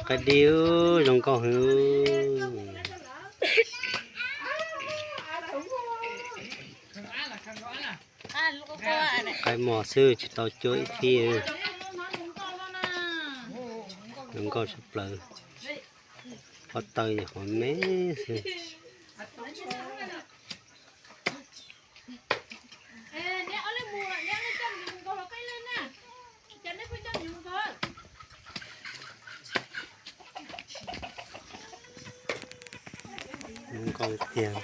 Qaib dib zoo nkauj heev. Qaib mos xwb tsis tau cuab ib thib. Zoo nkauj tshaj plaws. Pob taws nyuam qhuav me xwb. Zoo nkauj tiag.